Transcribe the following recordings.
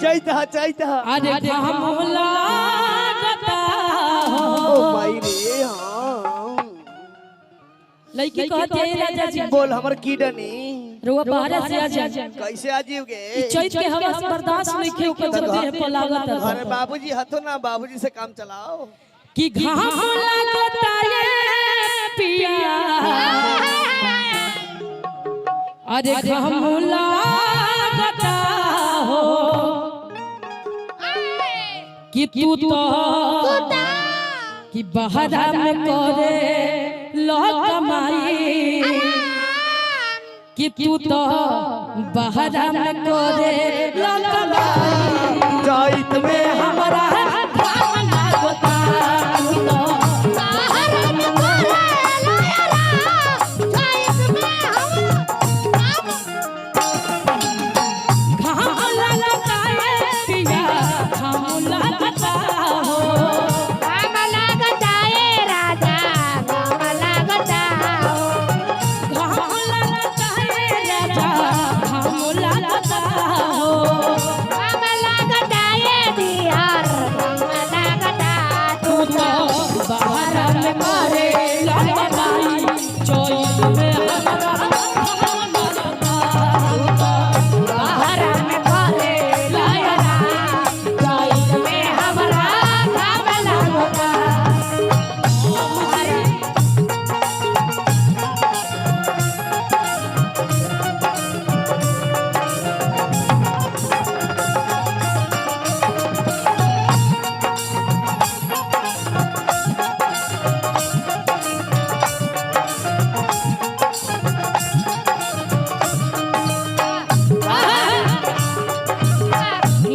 चैत हा चैत हा। अरे घाम लागता हो। ओ माई रे हाँ। लड़की कहती है राजा जी बोल हमर कीडनी रुआ बाहर से आ जा। कैसे आजीव गे? चैत के हवा से बर्दाश्त नहीं खे ओकर जो देह पर लागत है। अरे बाबूजी हथो ना, बाबूजी से काम चलाओ। कि घाम लागता ये पिया, अरे घाम लागता हो कि तू तो कि बहरा में करे लो कमाई, कि तू तो बहरा में करे लो कमाई। चैत में हमरा घाम लागता तू तो घाम लागता ये पिया, घाम लागता हो। घाम लागता ये राजा, घाम लागता हो। तू तो बाहर में करे लो कमाई, चैत में हमरा घाम लागता। तू तो बाहर में करे लो कमाई, चैत में हमरा घाम लागता।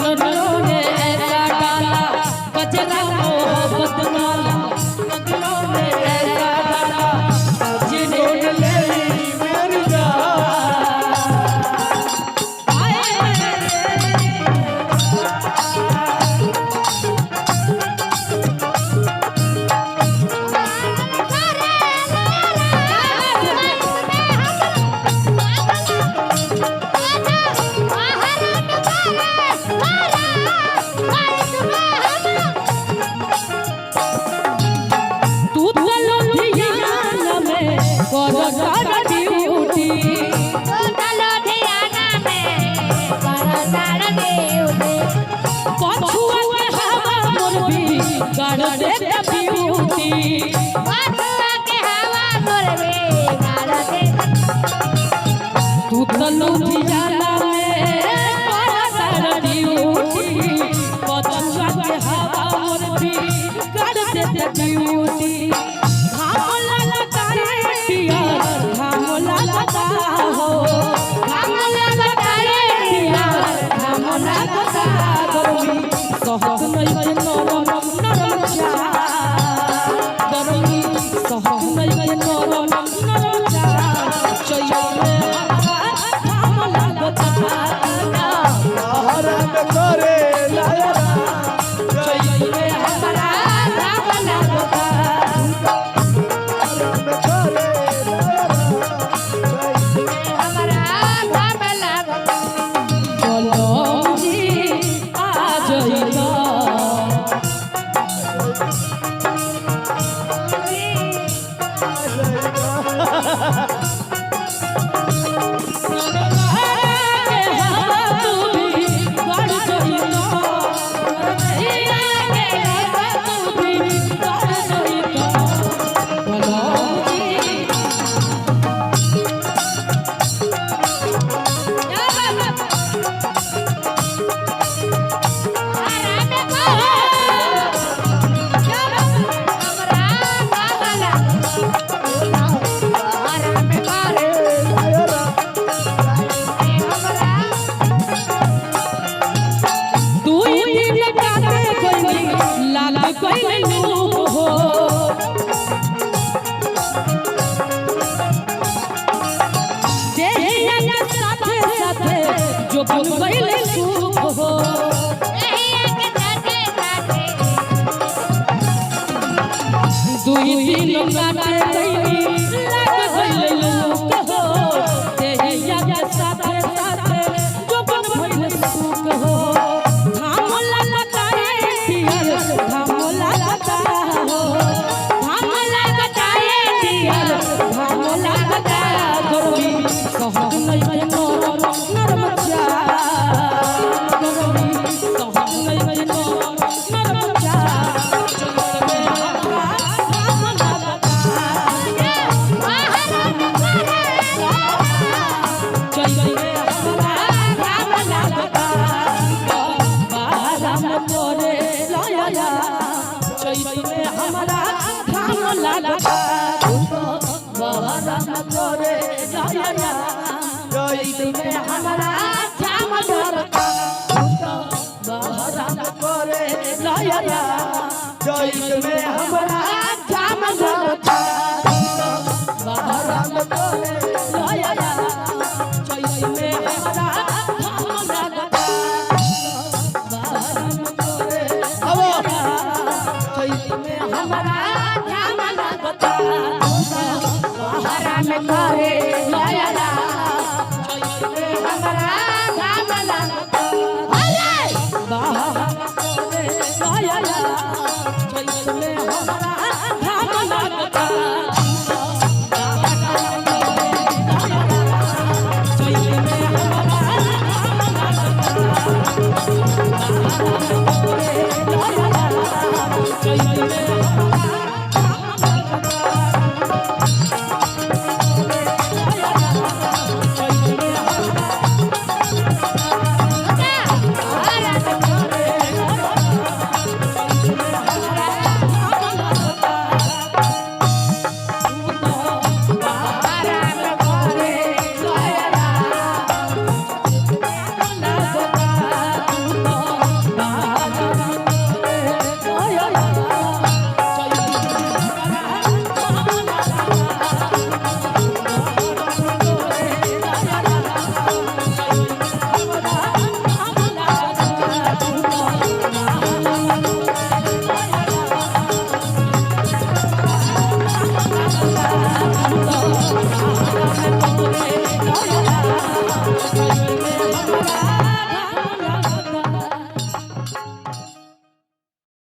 नदियों ने ऐसा डाला कचरा मोहब्बत वाला, नदियों ने ऐसा डाला जिन्होंने ले ली मेरी जान। तू तो लुधियाना में कर ड्यूटी, पछुआ के हवा मोर भी कर दे ब्यूटी। तू तो लुधियाना में कर ड्यूटी, पछुआ के हवा मोर भी कर दे ब्यूटी। घाम लागता रे पिया, घाम लागता हो। घाम लागता रे पिया, घाम लागता। गरमी सहत नहीं नरम नरम चा, गरमी सहत नहीं नरम नरम चा। चैत में हमरा घाम लागता। बाहर में करे लाया चैत में हमरा घाम लागता। में करे लाया कलम जी आ जइता। हो। देहिया के साथे साथे जो बन गइल सुख हो। दुई दिन काटे गइली लाग गइल लूक हो। देहिया के साथे साथे जो बन भइल सुख हो। चैत में हमारा घाम लगता। बहरा में करे लयरा, चैत में हमरा घाम लगता। बहरा में करे लयरा, चैत में हमारा घाम लगता। बहरा में करे आवा। चैत में हमारा घाम लगता। बहरा में करे लयरा, चैत में हमारा घाम लगता। अरे बहरा में करे लयरा, चैत में हमारा घाम लगता। बहरा में करे लयरा, चैत में हमारा घाम लगता।